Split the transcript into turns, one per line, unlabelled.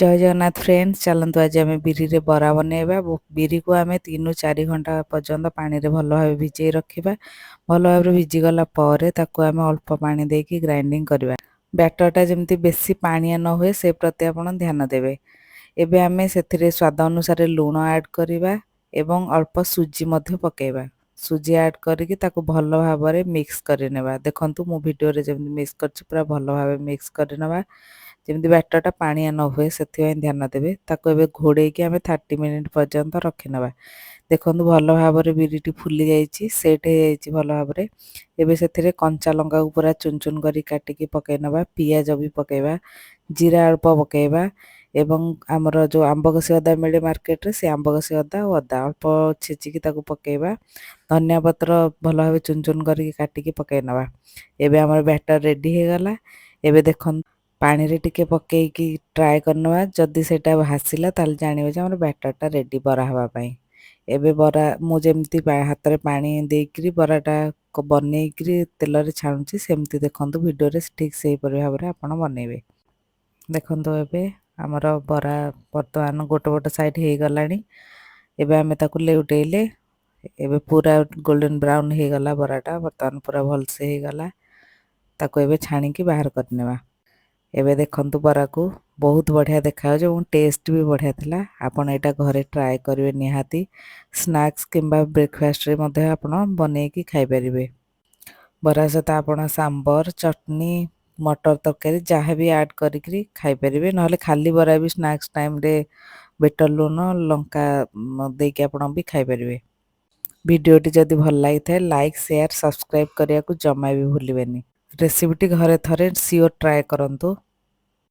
ଜୟ Jagannath friends, ଚାଲନ୍ତୁ ଆଜି ଆମେ ବିରିରେ ବରା ବନେଇବା। ବିରିକୁ ଆମେ 3ରୁ 4 ଘଣ୍ଟା ପର୍ଯ୍ୟନ୍ତ ପାଣିରେ ଭଲ ଭାବେ ଭିଜେଇ ରଖିବା। ଭଲ ଭାବରେ ଭିଜିଗଲା ପରେ ତାକୁ ଆମେ ଅଳ୍ପ ପାଣି ଦେଇକି ଗ୍ରାଇଣ୍ଡିଙ୍ଗ କରିବା। ବ୍ୟାଟରଟା ଯେମିତି ବେଶୀ ପାଣିଆ ନ ହୁଏ, ସେ ପ୍ରତି ଆପଣ ଧ୍ୟାନ ଦେବେ। ଏବେ ଆମେ ସେଥିରେ ସ୍ୱାଦ ଅନୁସାରେ ଲୁଣ ଆଡ଼୍ କରିବା ଏବଂ ଅଳ୍ପ ସୁଜି ମଧ୍ୟ ପକାଇବା। ସୁଜି ଆଡ଼୍ କରିକି ତାକୁ ଭଲ ଭାବରେ ମିକ୍ସ କରିନେବା। ଦେଖନ୍ତୁ, ମୁଁ ଭିଡ଼ିଓରେ ଯେମିତି ମିକ୍ସ କରିଛି, ପୁରା ଭଲ ଭାବେ ମିକ୍ସ କରିନେବା। ଯେମିତି ବ୍ୟାଟରଟା ପାଣିଆ ନ ହୁଏ, ସେଥିପାଇଁ ଧ୍ୟାନ ଦେବେ। ତାକୁ ଏବେ ଘୋଡ଼େଇକି ଆମେ 30 ମିନିଟ୍ ପର୍ଯ୍ୟନ୍ତ ରଖିନେବା। ଦେଖନ୍ତୁ, ଭଲ ଭାବରେ ବିରିଟି ଫୁଲି ଯାଇଛି, ସେଟ୍ ହେଇଯାଇଛି ଭଲ ଭାବରେ। ଏବେ ସେଥିରେ କଞ୍ଚା ଲଙ୍କାକୁ ପୁରା ଚୁନ ଚୁନ କରି କାଟିକି ପକାଇ ନେବା, ପିଆଜ ବି ପକାଇବା, ଜିରା ଅଳ୍ପ ପକାଇବା ଏବଂ ଆମର ଯେଉଁ ଆମ୍ବ କଷି ଅଦା ମିଳେ ମାର୍କେଟରେ, ସେ ଆମ୍ବ କଷି ଅଦା ଆଉ ଅଦା ଅଳ୍ପ ଛେଚିକି ତାକୁ ପକାଇବା। ଧନିଆ ପତ୍ର ଭଲ ଭାବେ ଚୁନ ଚୁନ କରିକି କାଟିକି ପକାଇ ନେବା। ଏବେ ଆମର ବ୍ୟାଟର ରେଡ଼ି ହେଇଗଲା। ଏବେ ଦେଖନ୍ତୁ, ପାଣିରେ ଟିକେ ପକାଇକି ଟ୍ରାଏ କରିନେବା। ଯଦି ସେଇଟା ଭାସିଲା, ତାହେଲେ ଜାଣିବେ ଯେ ଆମର ବ୍ୟାଟରଟା ରେଡ଼ି ବରା ହେବା ପାଇଁ। ଏବେ ବରା ମୁଁ ଯେମିତି ହାତରେ ପାଣି ଦେଇକରି ବରାଟା ବନେଇକରି ତେଲରେ ଛାଣୁଛି, ସେମିତି ଦେଖନ୍ତୁ ଭିଡ଼ିଓରେ, ଠିକ୍ ସେହିପରି ଭାବରେ ଆପଣ ବନେଇବେ। ଦେଖନ୍ତୁ, ଏବେ ଆମର ବରା ବର୍ତ୍ତମାନ ଗୋଟେ ଗୋଟେ ସାଇଡ଼୍ ହେଇଗଲାଣି। ଏବେ ଆମେ ତାକୁ ଲେଉଟେଇଲେ। ଏବେ ପୁରା ଗୋଲ୍ଡେନ୍ ବ୍ରାଉନ୍ ହେଇଗଲା ବରାଟା। ବର୍ତ୍ତମାନ ପୁରା ଭଲସେ ହେଇଗଲା। ତାକୁ ଏବେ ଛାଣିକି ବାହାର କରିନେବା। ଏବେ ଦେଖନ୍ତୁ, ବରାକୁ ବହୁତ ବଢ଼ିଆ ଦେଖାଯାଉଛି ଏବଂ ଟେଷ୍ଟ ବି ବଢ଼ିଆ ଥିଲା। ଆପଣ ଏଇଟା ଘରେ ଟ୍ରାଏ କରିବେ ନିହାତି। ସ୍ନାକ୍ସ କିମ୍ବା ବ୍ରେକଫାଷ୍ଟରେ ମଧ୍ୟ ଆପଣ ବନେଇକି ଖାଇପାରିବେ। ବରା ସହିତ ଆପଣ ସାମ୍ବର, ଚଟନି, ମଟର ତରକାରୀ ଯାହା ବି ଆଡ଼୍ କରିକିରି ଖାଇପାରିବେ। ନହେଲେ ଖାଲି ବରା ବି ସ୍ନାକ୍ସ ଟାଇମ୍ରେ ବିଟ ଲୁଣ ଲଙ୍କା ଦେଇକି ଆପଣ ବି ଖାଇପାରିବେ। ଭିଡ଼ିଓଟି ଯଦି ଭଲ ଲାଗିଥାଏ, ଲାଇକ୍, ସେୟାର, ସବସ୍କ୍ରାଇବ୍ କରିବାକୁ ଜମା ବି ଭୁଲିବେନି। ରେସିପିଟି ଘରେ ଥରେ ସିଓର ଟ୍ରାଏ କରନ୍ତୁ।